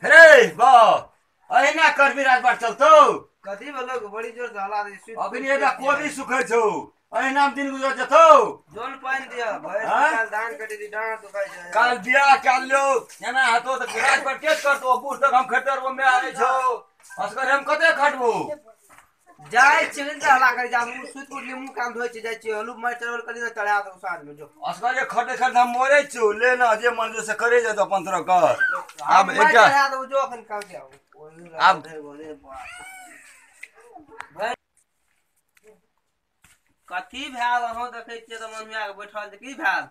हे बा अहिना करबी राजबाट चलतौ कथी भेलौ बड़ी जोर से हला दे सुति अखनी एटा कोबी सुखै छौ अहिना दिन गुजर जतौ जोन पानि दिया भरि काल धान कटि दी डाँड़ दुखाइ छै काल बियाह काल लो एना हतो त राजबाट के करतौ बूढ़ तक हम खटर वो में आबै छौ असगर हम कते खटबो जाय छी ने हला कर जा मुंह सुति उठली मुंह कान धोइ छी जाय छी हलू मारि चढ़ल कली चढ़ा दो साँझ में जो असगरे खटे खटे हम मरै छौ ले ना जे मन से करे जतौ अपन तरह कर आब एकटा चढ़ा दो जो अखन काम के आब कथी भेल अहाँ देखै छियै तऽ मनुआ के बैठल छै की भेल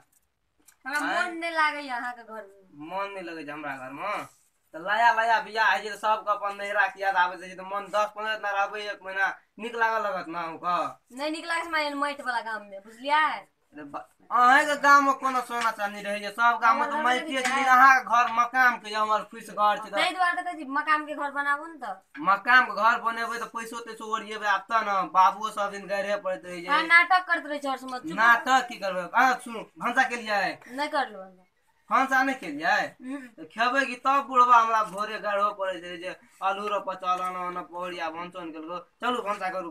हमरा मन नहि लागैया अहाँ के घर में मन नहि लगै छै हमरा घर में तऽ नया नया बियाह होइ छै तऽ सबके अपन नैहरा के याद आबै छै तऽ मन 10-15 दिन रहबै एक महीना नीक लागऽ लगत ने अहूँके नहि नीक लागै छै माटि वाला गाम में बुझलियै अहें के गाम में कोनो सोना चांदी रहै छै सब गाम में तऽ माटिये छै अहाँ के घर मकान के हमर फुसि घर छै ताहि दुआरे तऽ कहै छी मकान के घर बनाबू ने तऽ मकान के घर बनेबै तऽ पैसो तैसो ओरियेबै आब तऽ ने बाबुओ सब दिन गारिये पड़ैत रहै छै अहाँ नाटक करैत रहै छै हर समय नाटक की करबै अहाँ सुनू भनसा केलियै नहि करलहुँ भनसा नहि केलियै तऽ खेबै की तब बुढ़बा हमरा भोरे गाढ़ो पड़ै छै जे आलू रोपऽ चल एना ओना पौड़िया भनसो नहि केलको चलू भनसा करू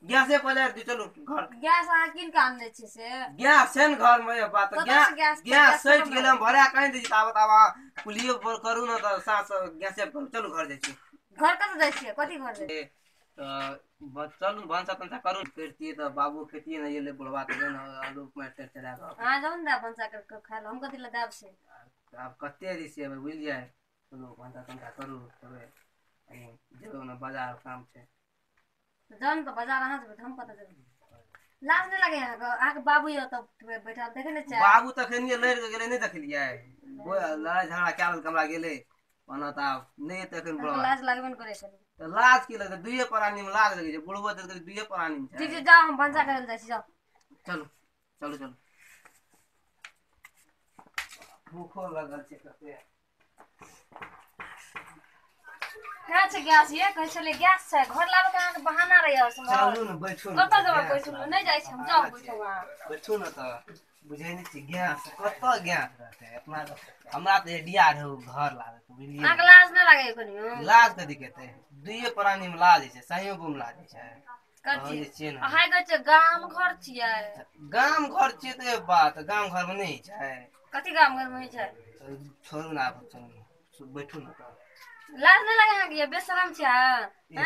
गैसे पजारि दियौ चलू घर गैस अहाँ कीन के आनने छी से गैस छै ने घर में बात गैस गैस सठि गेलै हम भरा कहि दै छी ताबत आब अहाँ पुलियो पर करू ने तऽ साँझ गैसे पर चलू घर जाइ छी घर कतऽ जाइ छियै कथी घर जाइ तऽ चलू भनसा तनसा करू करितियै तऽ बाबू खेतियै ने एलै बुढ़बा तऽ ने आलू माटि चढ़ा कऽ अहाँ जाउ ने भनसा करि कऽ खाय लए हम कथी लए देब से आब कते रिसेबै बुझलियै चलू भनसा तनसा करू तबे जेबै ने बाजार काम छै जाउ ने तऽ बाजार अहाँ जेबै तऽ हम कतऽ जेबै लाज नहि लागै अहाँके अहाँके बाबू यऽ तब बैठल देखै नहि छियै बाबू तऽ एखनिये लड़ि कऽ गेलै नहि देखलियै लड़ाइ झगड़ा कए लेलकै हमरा गेलै ओना तऽ आब नहि एतै एखन बुढ़बा लाज लागबे नहि करै छै तऽ लाज की लगतै दुइये प्राणी मे लाज लगै छै बुढ़बो तऽ दुइये प्राणी मे ठीक छै जाउ हम भनसा करै लए जाइ छी जाउ चलू चलू चलू भूखो लगल छै कते कहाँ छै गैस ये कहै छलियै गैस छै घर लाबे के अहाँके बहाना रहै हर समय चलू ने बैठू ने कतऽ जेबै बैठू नहि जाइ छी हम जाउ बैठू अहाँ बैठू ने तऽ बुझै नहि छी गैस कतऽ गैस रहतै अपना हमरा तऽ आइडिया रहै घर लाबे के बुझलियै अहाँके लाज नहि लागैया कनियो लाज कथी केतै दुइये प्राणी मे लाज होइ छै संयोगो मे लाज होइ छै कथी अहाँ कहै छियै गाम घर छियै गाम घर छियै तऽ बात गाम घर मे नहि छै कथी गाम घर मे होइ छै छोड़ू ने आब चलू बैठू ने तऽ लाज नहि लागै अहाँके बेशरम छियै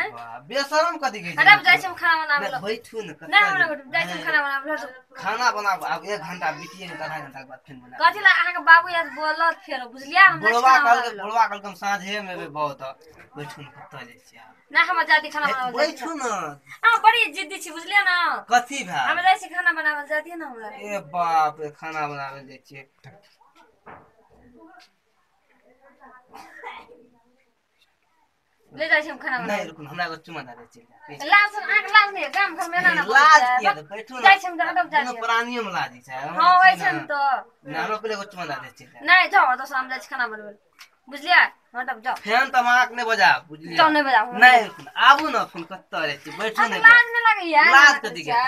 अहाँ बेशरम कथी कहै छै हटाब जाइ छी हम खाना बनाबै लए बैठू ने नहि हमरा जाइ छी हम खाना बनाबै लए खाना बनाबू आब 1 घंटा बीतिए गेल आधा घंटा के बाद फेर बनाब कथी लए अहाँके बाबू याद बोलत फेर बुझलियै हम बुढ़वा कहलकै हम साँझे मे एबै बहुत बैठू ने कतऽ जाइ छियै नहि हमरा जादी खाना बनाबै बैठू ने अहाँ बड़ी जिद्दी छी बुझलियै ने कथी भेल हम जाइ छी खाना बनाबै लए जादियै ने हमरा ए बाप रे खाना बनाबै जाइ छियै ले जाइ छी हम खाना बनाबै नहि रुकू हमरा एगो चुमा दऽ दै छी लाज अहाँके लाज नहि गाम घर मे एना ना लाज किया तऽ बैठू ने जाइ छी हम हटब जाइ छी प्राणियो मे लाज छै हां होइ छै ने तऽ नहि हमरा पहिले एगो चुमा दऽ दै छी नहि जाउ दोसर हम जाइ छी खाना बनबै बुझलियै हटब जाउ फेन तऽ अहाँके नहि बजाब बुझलियै जाउ नहि बजाब नहि आबू ने फेन कतऽ रहै छी बैठू ने लाज नहि लागैया लाज कथी के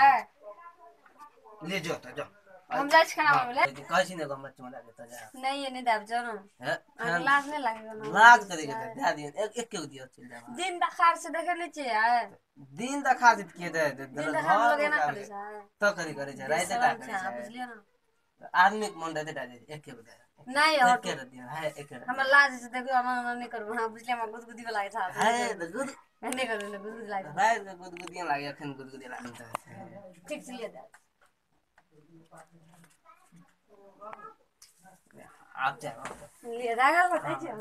ले जाउ तऽ जाउ हम जाइ छी खाना बनबै लए कहै छी ने हमरा चुमा दऽ देतऽ जा नहि नहि देब जाउ ने लाज नहि लागैया लाज कथी के दए दियौ एक एक दियौ चलि जायब दिन देखार से देखै नहि छियै दिन देखार से के दे दिन देखार लोग एना करै छै तऽ कथी करै छै राति टा करै छै बुझलियै ने आदमी के मन राति टा एके गो दे नहि एके दियौ है एके हमरा लाज छै देखियौ हम नहि करबै हां बुझलियै हमरा गुदगुदी वाला लागै छै है तऽ गुद नहि करबै ने गुदगुदी लागै राति के गुदगुदी लागै एखन गुदगुदी लागै ठीक छै लिअ दे आब जाए लिए रागल बताइ छै